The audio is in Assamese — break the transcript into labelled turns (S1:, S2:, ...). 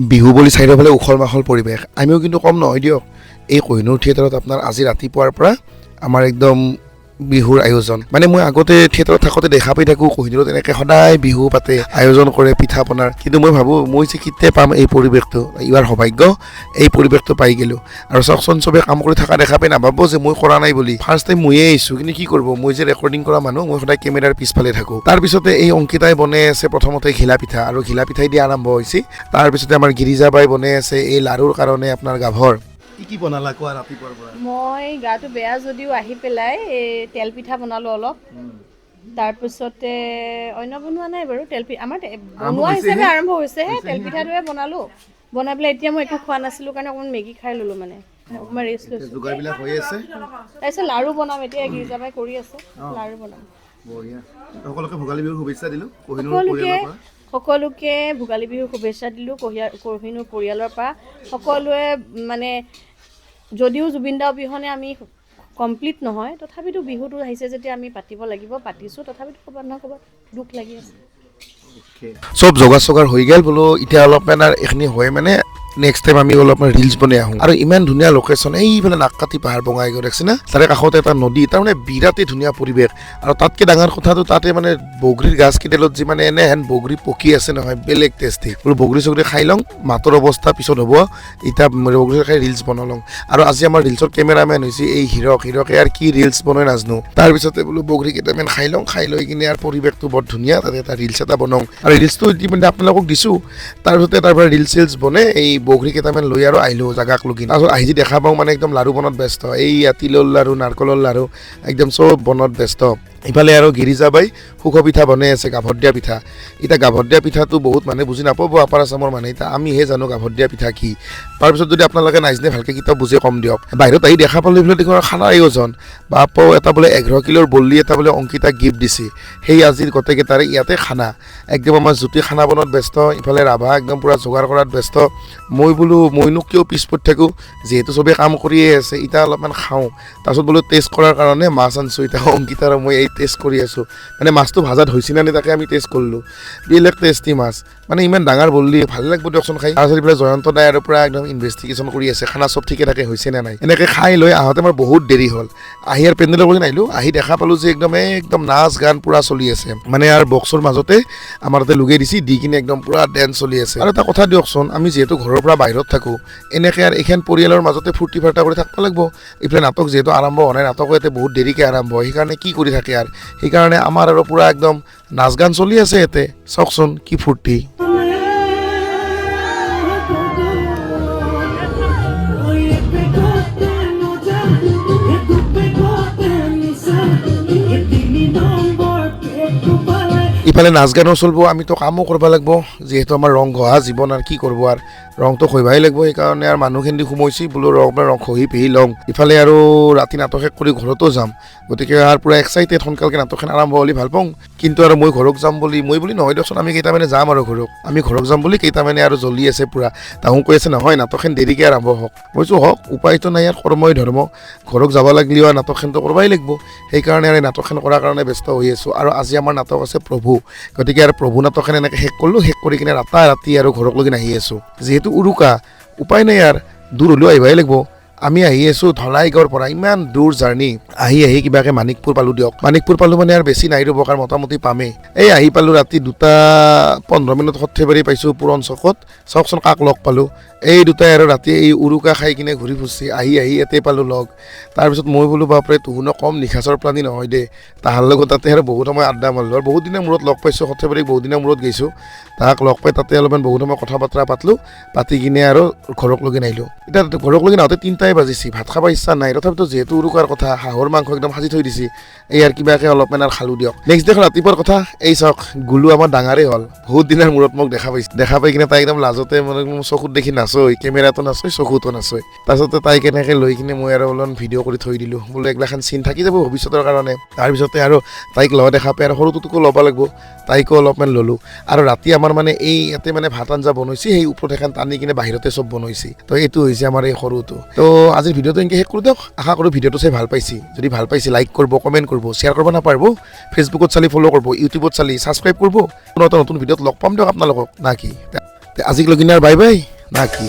S1: বিহু বুলি চাৰিওফালে উখল মাখল পৰিৱেশ। আমিও কিন্তু কম নহয় দিয়ক। এই কহিনুৰ থিয়েটাৰত আপোনাৰ আজি ৰাতিপুৱাৰ পৰা আমাৰ একদম বিহুৰ আয়োজন। মানে মই আগতে থিয়েটাৰত থাকোঁতে দেখা পাই থাকোঁ, কহিনুৰত এনেকৈ সদায় বিহু পাতে, আয়োজন কৰে পিঠা পনাৰ। কিন্তু মই ভাবোঁ, মই যে কেতিয়া পাম এই পৰিৱেশটো। এইবাৰ সৌভাগ্য, এই পৰিৱেশটো পাই গ'লোঁ। আৰু চাওকচোন, চবে কাম কৰি থকা দেখা পাই নাভাবিব যে মই কৰা নাই বুলি। ফাৰ্ষ্ট টাইম ময়ে আহিছোঁ, কিন্তু কি কৰিব, মই যে ৰেকৰ্ডিং কৰা মানুহ, মই সদায় কেমেৰাৰ পিছফালে থাকোঁ। তাৰপিছতে এই অংকিতাই বনাই আছে প্ৰথমতে ঘিলা পিঠা, আৰু ঘিলা পিঠাই দি আৰম্ভ হৈছে। তাৰপিছতে আমাৰ গিৰিজাবাই বনাই আছে এই লাৰুৰ কাৰণে আপোনাৰ গাভৰ। কি কি বনালা কোৱা ৰাতিপুৱাৰ পৰা?
S2: মই গাটো বেয়া যদিও আহি পেলাই এই তেল পিঠা বনালোঁ অলপ। তাৰপিছতে অন্য বনোৱা নাই বাৰু। তেল আমাৰ বনোৱা হিচাপে আৰম্ভ হৈছেহে। তেল পিঠাটোৱে বনালোঁ। বনাই পেলাই এতিয়া মই একো খোৱা নাছিলোঁ কাৰণে অকণমান মেগী খাই ল'লোঁ, মানে অকণমান ৰেষ্ট লৈছোঁ।
S1: যোগাৰবিলাক হৈ আছে।
S2: তাৰপিছত লাৰু বনাম। এতিয়া গিৰিজাবাই কৰি আছে, লাৰু বনাম।
S1: বঢ়িয়া। সকলোকে ভোগালী বিহুৰ শুভেচ্ছা দিলোঁ কহিনুৰ
S2: সকলোকে
S1: পৰিয়ালৰ পৰা।
S2: সকলোকে ভোগালী বিহুৰ শুভেচ্ছা দিলোঁ কহিনুৰ পৰিয়ালৰ পৰা। সকলোৱে মানে যদিও জুবিন দা অবিহনে আমি কমপ্লিট নহয়, তথাপিতো বিহুটো আহিছে যেতিয়া আমি পাতিব লাগিব, পাতিছোঁ। তথাপিতো ক'ৰবাত নহয় ক'ৰবাত দুখ লাগি আছে।
S1: চব যোগাৰ চোগাৰ হৈ গ'ল। বোলো এতিয়া অলপমান আৰু এইখিনি হৈ মানে নেক্সট টাইম আমি অলপমান ৰিলচ বনাই আহোঁ। আৰু ইমান ধুনীয়া লোকেশ্যন, এইফালে নাককাটি পাহাৰ, বঙাইগাঁও দেখছে না, তাৰে কাষতে এটা নদী, তাৰমানে বিৰাটেই ধুনীয়া পৰিৱেশ। আৰু তাতকৈ ডাঙৰ কথাটো, তাতে মানে বগৰীৰ গাছ কেইডালত যি মানে এনেহেন বগৰী পকি আছে নহয়, বেলেগ টেষ্টি। বোলো বগৰী চগৰী খাই লওঁ, মাতৰ অৱস্থা পিছত হ'ব, এতিয়া বগৰী খাই ৰিলচ বনাই লওঁ। আৰু আজি আমাৰ ৰিলচৰ কেমেৰামেন হৈছে এই হীৰক। হীৰকে আৰু কি ৰিলচ বনাই নাজানো। তাৰপিছতে বোলো বগৰী কেইটামান খাই লওঁ, খাই লৈ কিনে আৰু পৰিৱেশটো বৰ ধুনীয়া, তাতে এটা ৰিলচ এটা বনাওঁ। আৰু ৰিলচটো ইতিমধ্যে আপোনালোকক দিছোঁ। তাৰপিছতে তাৰ পৰা ৰিলচ চিলচ বনাই এই বগৰী কেইটামান লৈ আৰু আহিলোঁ জাগাক লগি। তাৰপিছত আহি যি দেখা পাওঁ, মানে একদম লাৰু বনোৱাত ব্যস্ত। এই তিলৰ লাৰু, নাৰিকলৰ লাৰু, একদম চব বনোৱাত ব্যস্ত। ইফালে আৰু গিৰিজাবাই সুখ পিঠা বনাই আছে, গাভত দিয়া পিঠা। এতিয়া গাভত দিয়া পিঠাটো বহুত মানুহে বুজি নাপাব, আপাৰ আছামৰ মানুহে। এতিয়া আমিহে জানো গাভত দিয়া পিঠা কি। তাৰপিছত যদি আপোনালোকে নাজানে, ভালকৈ কিতাপ বুজি কম দিয়ক। বাহিৰত আহি দেখা পালোঁ, এইফালে দেখোন খানা আয়োজন। বাপ, এটা বোলে 11 কিলোৰ বল্লি এটা বোলে অংকিতাক গিফ্ট দিছে। সেই আজিৰ গোটেইকেইটাৰে ইয়াতে খানা। একদম আমাৰ জ্যোতি খানা বনোৱাত ব্যস্ত, ইফালে ৰাভা একদম পূৰা যোগাৰ কৰাত ব্যস্ত। মই বোলো মইনো কিয় পিছ পৰি থাকোঁ, যিহেতু চবেই কাম কৰিয়ে আছে, এতিয়া অলপমান খাওঁ। তাৰপিছত বোলো টেষ্ট কৰাৰ কাৰণে মাছ আনিছোঁ। এতিয়া অংকিতা আৰু মই এই টেষ্ট কৰি আছোঁ, মানে মাছটো ভাজাত হৈছে নে নাই তাকে আমি টেষ্ট কৰিলোঁ। বেলেগ টেষ্টি মাছ, মানে ইমান ডাঙৰ বল্লি, ভাল লাগিব দিয়কচোন খাই। তাৰপিছত এইফালে জয়ন্ত দাই আৰু পূৰা একদম ইনভেষ্টিগেশ্যন কৰি আছে, খানা চব ঠিকে থাকে হৈছে নে নাই। এনেকৈ খাই লৈ আহোঁতে আমাৰ বহুত দেৰি হ'ল। আহি আৰু পেণ্ডেলৰ কৰি নাহিলোঁ। আহি দেখা পালোঁ যে একদম একদম নাচ গান পূৰা চলি আছে, মানে আৰু বক্সৰ মাজতে আমাৰ তাতে লগাই দিছে, দি কিনে একদম পূৰা ডেন্স চলি আছে। আৰু এটা কথা দিয়কচোন, আমি যিহেতু ঘৰৰ পৰা বাহিৰত থাকোঁ, এনেকৈ আৰু এইখন পৰিয়ালৰ মাজতে ফূৰ্তি ফাৰ্তা কৰি থাকিব লাগিব। এইফালে নাটক যিহেতু আৰম্ভ হোৱা নাই, নাটকো ইয়াতে বহুত দেৰিকৈ আৰম্ভ হয়, সেইকাৰণে কি কৰি থাকে আৰু সেইকাৰণে আমাৰ আৰু পূৰা একদম নাচ গান চলি আছে ইয়াতে। চাওকচোন কি ফূৰ্তি। ইফালে নাচ গানো চলিব, আমিতো কামো কৰিব লাগিব, যিহেতু আমাৰ ৰং ঘঁহা জীৱন, আৰু কি কৰিব, আৰু ৰংটো খহিবাই লাগিব। সেইকাৰণে আৰু মানুহখিনি সোমাইছি, বোলো ৰং ৰং ঘঁহি পিহি লওঁ। ইফালে আৰু ৰাতি নাটক শেষ কৰি ঘৰতো যাম, গতিকে আৰু পূৰা এক্সাইটেড, সোনকালকে নাটকখন আৰম্ভ হ'লে ভাল পাওঁ। কিন্তু আৰু মই ঘৰত যাম বুলি, মই বুলি নহয় দিয়কচোন, আমি কেইটামানে যাম আৰু ঘৰত, আমি ঘৰত যাম বুলি কেইটামানে আৰু জ্বলি আছে পূৰা। তাহোঁ কৈ আছে, নহয়, নাটকখন দেৰিকৈ আৰম্ভ হওক। মই কৈছোঁ, হওক, উপায়তো নাই, ইয়াত কৰ্মই ধৰ্ম, ঘৰত যাব লাগিলেও আৰু নাটকখনতো কৰিবই লাগিব। সেইকাৰণে আৰু এই নাটকখন কৰাৰ কাৰণে ব্যস্ত হৈ আছোঁ। আৰু আজি আমাৰ নাটক আছে প্ৰভু, গতিকে আৰু প্ৰভু নাটকখন এনেকৈ শেষ কৰিলোঁ। শেষ কৰি কিনে ৰাতা ৰাতি আৰু ঘৰক লগি আহি আছোঁ। যিহেতু উৰুকা, উপায় নাই আৰু, দূৰ হ'লেও আহিবই লাগিব। আমি আহি আছোঁ ধলাইগাঁৱৰ পৰা, ইমান দূৰ জাৰ্ণি। আহি আহি কিবাকৈ মানিকপুৰ পালোঁ দিয়ক। মানিকপুৰ পালোঁ মানে আৰু বেছি নাই ৰ'ব, কাৰণ মোটামুটি পামেই। এই আহি পালোঁ ৰাতি 2টা 15 মিনিট সৰ্থেবাৰী পাইছোঁ পুৰণ চকত। চাওকচোন কাক লগ পালোঁ। এই দুটাই আৰু ৰাতি এই উৰুকা খাই কিনে ঘূৰি ফুৰিছে। আহি আহি ইয়াতে পালোঁ লগ। তাৰপিছত মই বোলো, বাপৰে, তুহুনো কম নিশাচৰ প্ৰাণী নহয় দেই। তাহাৰ লগত তাতে আৰু বহুত সময় আড্ডা মাৰিলোঁ। আৰু বহুত দিনৰ মূৰত লগ পাইছোঁ, সৰ্থেবাৰীক বহুত দিনৰ মূৰত গৈছোঁ। তাহাক লগ পাই তাতে অলপমান বহুত সময় কথা বতৰা পাতিলোঁ। পাতি কিনে আৰু ঘৰক লগি আহিলোঁ। এতিয়া ঘৰক লগি আহোঁতে 3টাই বাজিছে। ভাত খাব ইচ্ছা নাই, তথাপিতো যিহেতু উৰুকাৰ কথা, হাঁহৰ মাংস একদম সাজি থৈ দিছে, এই আৰু কিবাকৈ অলপমান আৰু খালোঁ দিয়ক। নেক্সট দিনাখন ৰাতিপুৱাৰ কথা। এই চাওক, গুলু আমাৰ ডাঙৰেই হ'ল। বহুত দিনৰ মূৰত মোক দেখা পাইছে। দেখা পাই কিনে তাই একদম লাজতে মানে মোৰ চকুত দেখি নাচয়, কেমেৰাটো নাচয়, চকুতো নাচয়। তাৰপিছতে তাইক এনেকৈ লৈ কিনে মই আৰু অলপমান ভিডিঅ' কৰি থৈ দিলোঁ। বোলো এইগিলাখান চিন থাকি যাব ভৱিষ্যতৰ কাৰণে। তাৰপিছতে আৰু তাইক লোৱা দেখা পাই আৰু সৰুটোকো ল'ব লাগিব, তাইকো অলপমান ল'লোঁ। আৰু ৰাতি আমাৰ মানে এই ইয়াতে মানে ভাত আঞ্জা বনাইছে, সেই ওপৰত এখন টানি কিনে বাহিৰতে চব বনাইছে। তো এইটো হৈছে আমাৰ এই সৰুটো। তো আজিৰ ভিডিঅ'টো এনেকৈ শেষ কৰি দিয়ক। আশা কৰোঁ ভিডিঅ'টো চাই ভাল পাইছে। যদি ভাল পাইছে, লাইক কৰিব, কমেণ্ট কৰিব, শ্বেয়াৰ কৰিব নাপাৰিব। ফেচবুকত চালি ফ'ল' কৰিব, ইউটিউবত চালি ছাবস্ক্ৰাইব কৰিব। কোনো এটা নতুন ভিডিঅ'ত লগ পাম দিয়ক আপোনালোকক, না কি? তে আজিক লগিন আৰু বাই বাই না কি?